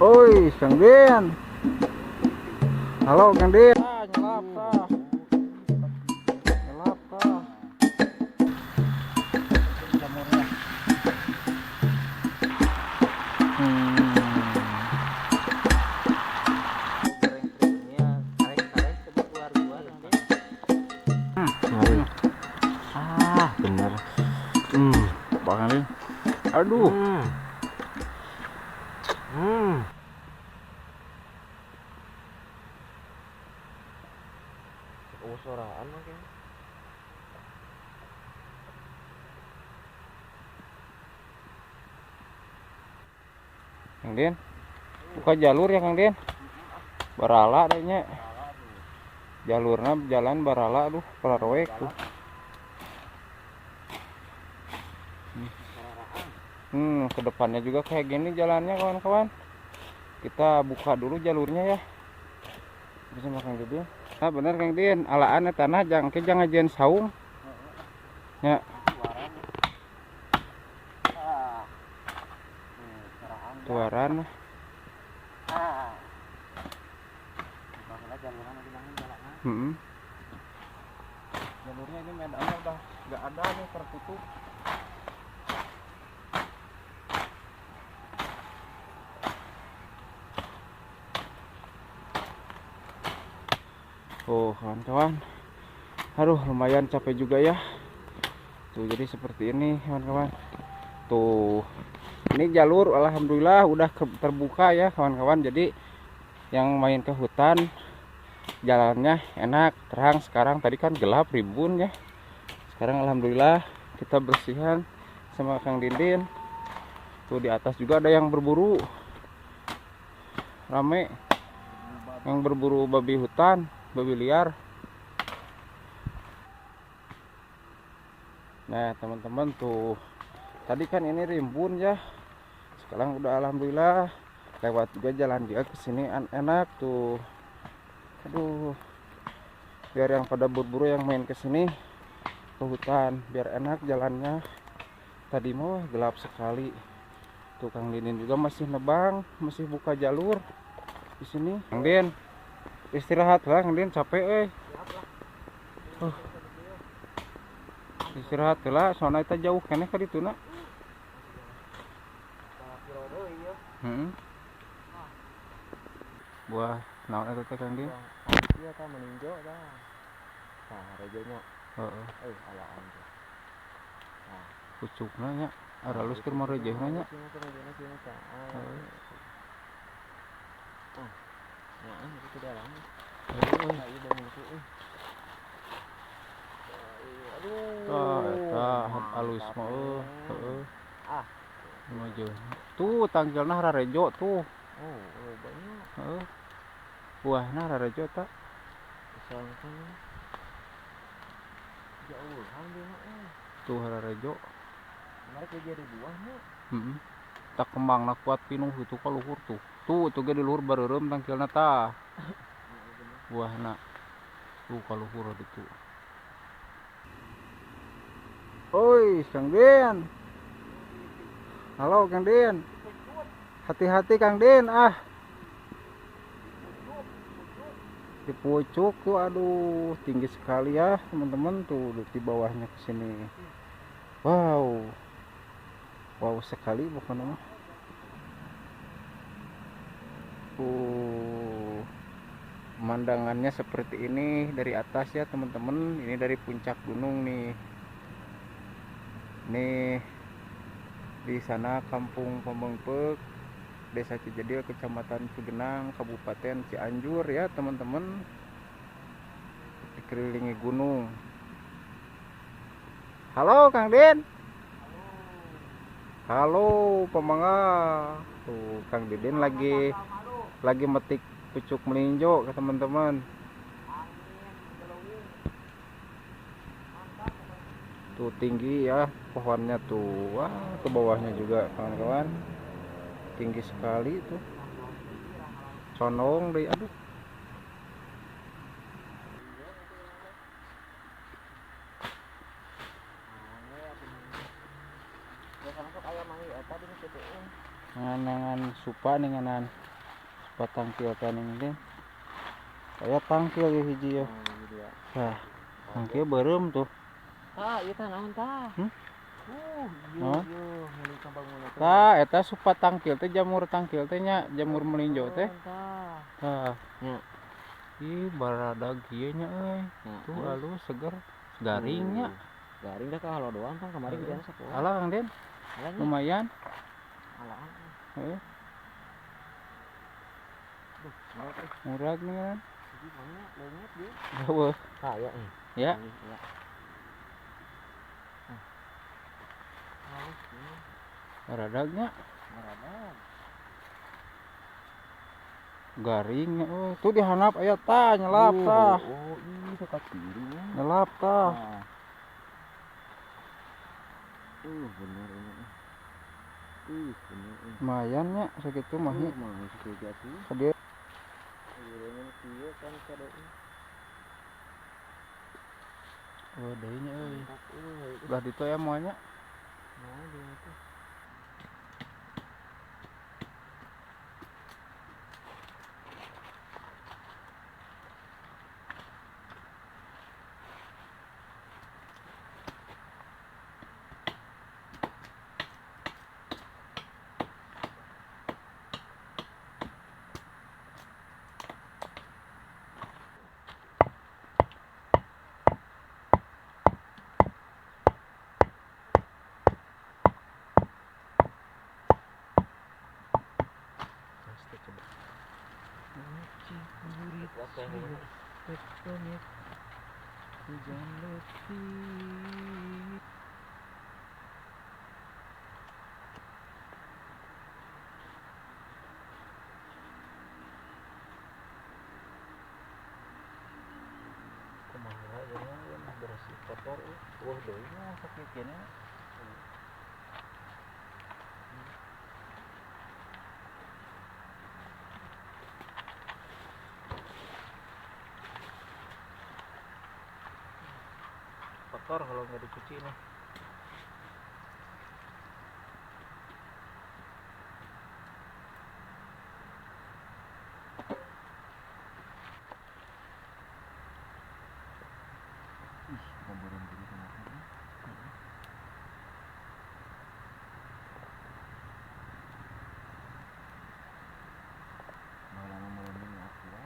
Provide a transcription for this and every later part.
Oi, Kang Din. Halo, Kang Din. Ah, nyelap tah. Nyelap tah. Jamurnya. Goreng keripiknya karek-karek coba keluar gua nanti. Mari. Ah, bener. Pak Kang Din. Aduh. Oh, soraan mah kayaknya. Kang Din. Buka jalur ya, Kang Din. Barala deh nya. Jalurna jalan barala, aduh, pararoek tuh. Ke depannya juga kayak gini jalannya, kawan-kawan. Kita buka dulu jalurnya ya. Bisa Kang Didin. Nah, bener Kang Din, alaan tanah jangke jangan ngajian saung. Ya. Ah. Soraan. Tuaran. Ah. Baheula jalurna mah dibangun jalanna. Jalurnya ini medannya udah nggak ada nih, tertutup. Oh, kawan-kawan. Aduh, lumayan capek juga ya. Tuh, jadi seperti ini, kawan-kawan. Tuh. Ini jalur alhamdulillah udah terbuka ya, kawan-kawan. Jadi yang main ke hutan jalannya enak, terang sekarang. Tadi kan gelap rimbun ya. Sekarang alhamdulillah kita bersihan sama Kang Dindin. Tuh di atas juga ada yang berburu. Rame. Yang berburu babi hutan, babi liar. Nah, teman-teman tuh. Tadi kan ini rimbun ya. Sekarang udah alhamdulillah lewat juga jalan dia ke sini enak tuh. Aduh. Biar yang pada berburu yang main ke sini ke hutan biar enak jalannya. Tadi mah gelap sekali. Tuh Kang Dindin juga masih nebang, masih buka jalur di sini. Kang Din, istirahat lah Kang Din, capek. Istirahat lah, soalnya kita jauh keneh ka ditu na. Buah naon eta teh Kang Din? Iya tah meninjo tah. Tah rejonya. Heeh. Alaan teh. Tah. Pucukna nya, aralus keur marejehna nya. Heeh. Ah. Nah, itu dalam. Heeh. Nah, ieu bamungku euy. Aduh. Tah eta alus mah euy. Heeh. Ah. Maju. Tuh tangkelna rarejo tuh. Oh, banyak. Heeh. Buahna rarejo ta. Misalkan jauhan dia mah. Tuh rarejo. Mereka jadi buahnya. Heeh. Tak kembangna kuat pinuh itu ka luhur tuh. Tuh tuh ge di luhur bareureum tangkelna tah. Buahna. Tuh ka luhur ditu. Oi, Kang Din. Halo Kang Din. Hati-hati Kang Din ah. Di pucuk tuh, aduh, tinggi sekali ya teman-teman tuh di bawahnya ke sini. Wow. Wow sekali pokoknya mah. Tuh. Pemandangannya seperti ini dari atas ya teman-teman. Ini dari puncak gunung nih. Nih di sana Kampung Pameungpeuk, Desa Cijedil, Kecamatan Cugenang, Kabupaten Cianjur ya teman-teman. Dikelilingi gunung. Halo Kang Din. Halo Pamangga. Tuh Kang Didin lagi metik pucuk melinjo ke teman-teman. Tuh tinggi ya pohonnya tuh. Wah, ke bawahnya juga kawan-kawan. Tinggi sekali tuh. Condong deh, aduh. Nganangan supa nih nganan. Supa tangkil teh ning. Kayak tangkil ya hiji ya. Tah, tangkil beureum tuh. Tah, ieu tah naon tah? Ieu tah eta supa tangkil teh jamur tangkil teh nya, jamur melinjo teh. Tah. Nya. Ih, baradag kieu nya euy. Tuh alus seger, garing nya. Garing dah kalau doang kan kemarin hujan sapoe. Alah Kang Den. Lumayan. Alah. Heeh. Murag nih kan. Jauh. Kaya nih. Ya. Baradagnya. Garing oh, tuh dihanap aya tah nyelap tah. Oh, ih dekat kiri nya. Nyelap tah. Bener ini. Bener. Lumayan nya sakitu mah. Mah sakitu atuh. Kadieu. Kieu kan kade. Oh, deui nya euy. Belah ditu aya moal nya. Moal deui teh. Hujan letih. Kumaha jadinya mah bersih kotor euy. Wah deui mah sakieu keneh. Kotor kalau nggak dicuci nih. Ih, gambaran gini kenapa? Malah merinding aku ya.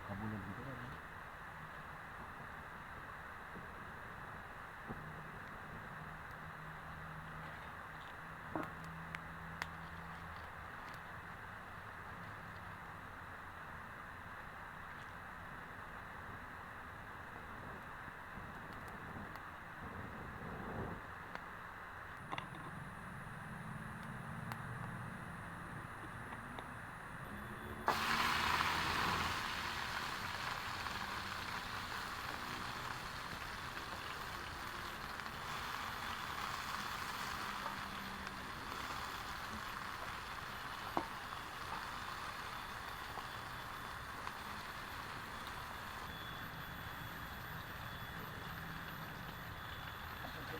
Kabulin gitu kan.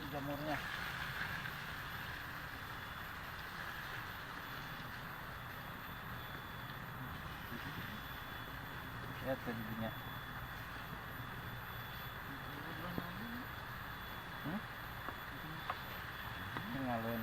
Jamurnya. Lihat tadinya. Ini ngalun.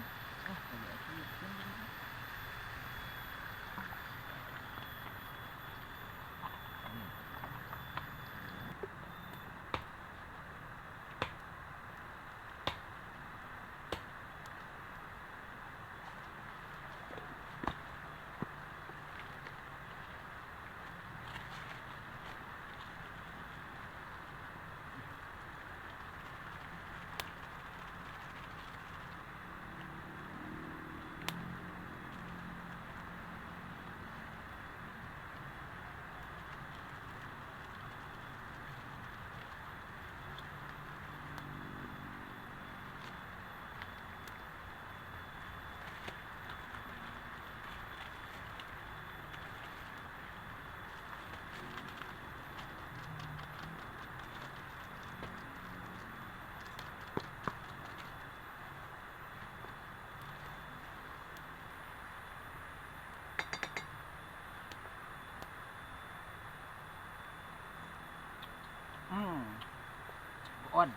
On.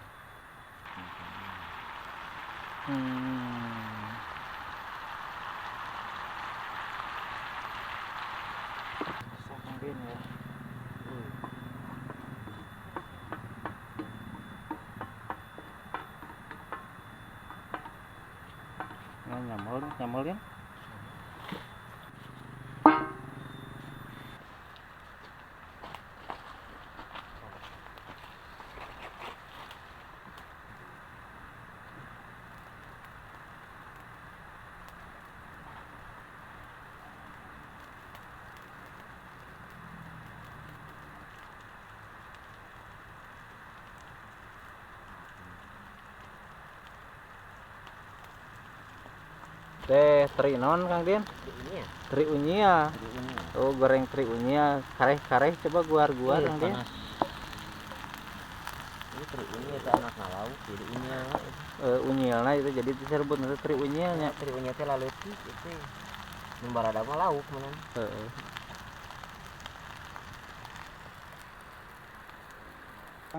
Bisa mungkin ya. Nah, nyamel ya. Teh teri non Kang Din? Teri unyil. Oh, goreng teri unyil. Kareh-kareh coba guar-guar Kang Din. Ini teri unyil itu anak lauk, jadi unyil. Unyilna itu jadi disebut nanti teri unyilnya. Teri unyil teh laleutik itu. Mun barada mah lauk meunang. Heeh.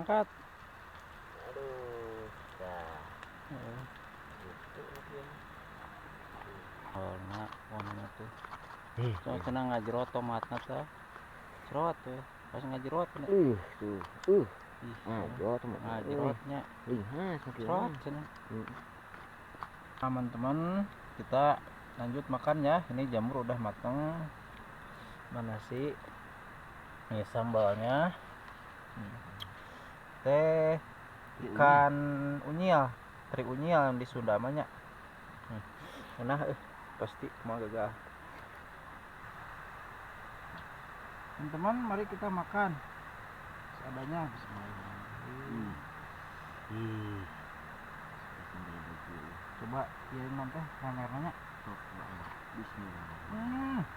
Angkat. Aduh, dah. Heeh. Gitu mungkin. Oh, nah, warnanya tuh. So, cenah ngajerot tomatna teh. Cerot tuh, pas ngajerot. Tuh. Ngajerot tomat. Ngajerotnya. Lihat, cerot cenah. Teman-teman, kita lanjut makan ya. Ini jamur udah mateng. Mana sih? Ini sambalnya. Teh ikan unyil, teri unyil yang di Sunda mah nya. Nah, pasti mau gagal. Teman-teman, mari kita makan seadanya. Bismillahirrahmanirrahim. Coba ya nanti memernya. Bismillahirrahmanirrahim.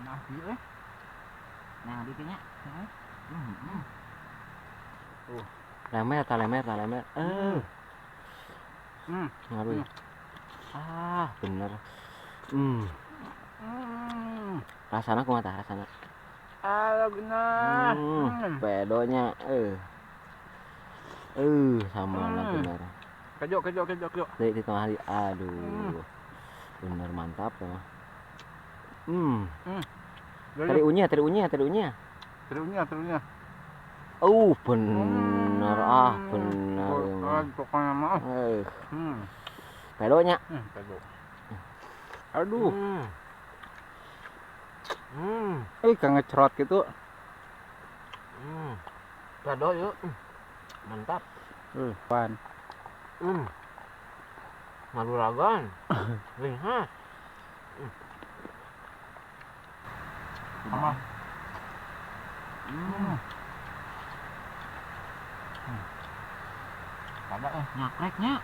Nah, ieu. Nah, di nya. Lemer ta lemer ta lemer. Ngaruh. Ah, bener. Rasana kumaha tah rasana? Ah, bener. Pedonya sama lah bener. Kejo. Di tengah di aduh. Bener mantap ya. Teri unyil. Teri unyil. Bener bener. Pokoknya mah. Pedonya. Pedo. Aduh. Kang ngecerot gitu. Pedo yuk. Mantap. Pan. Maduragan. Lihat. Sama. Ada nyakreknya.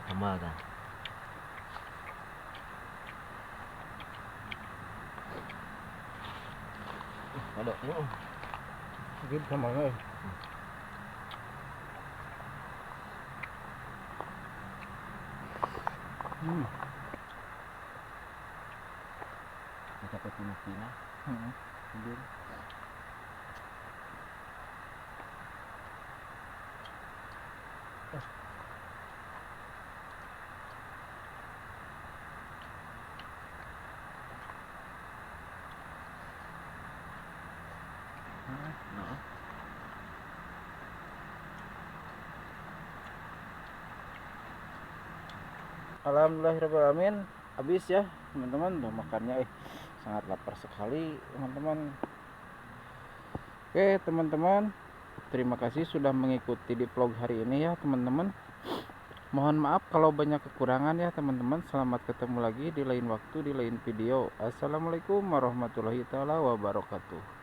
Sambal kan. Ada. Gitu sambalnya. Kita peti-peti. Alhamdulillahirrahmanirrahim. Habis ya teman-teman, tuh makannya sangat lapar sekali teman-teman. Oke teman-teman, terima kasih sudah mengikuti di vlog hari ini ya teman-teman. Mohon maaf kalau banyak kekurangan ya teman-teman. Selamat ketemu lagi di lain waktu, di lain video. Assalamualaikum warahmatullahi taala wabarakatuh.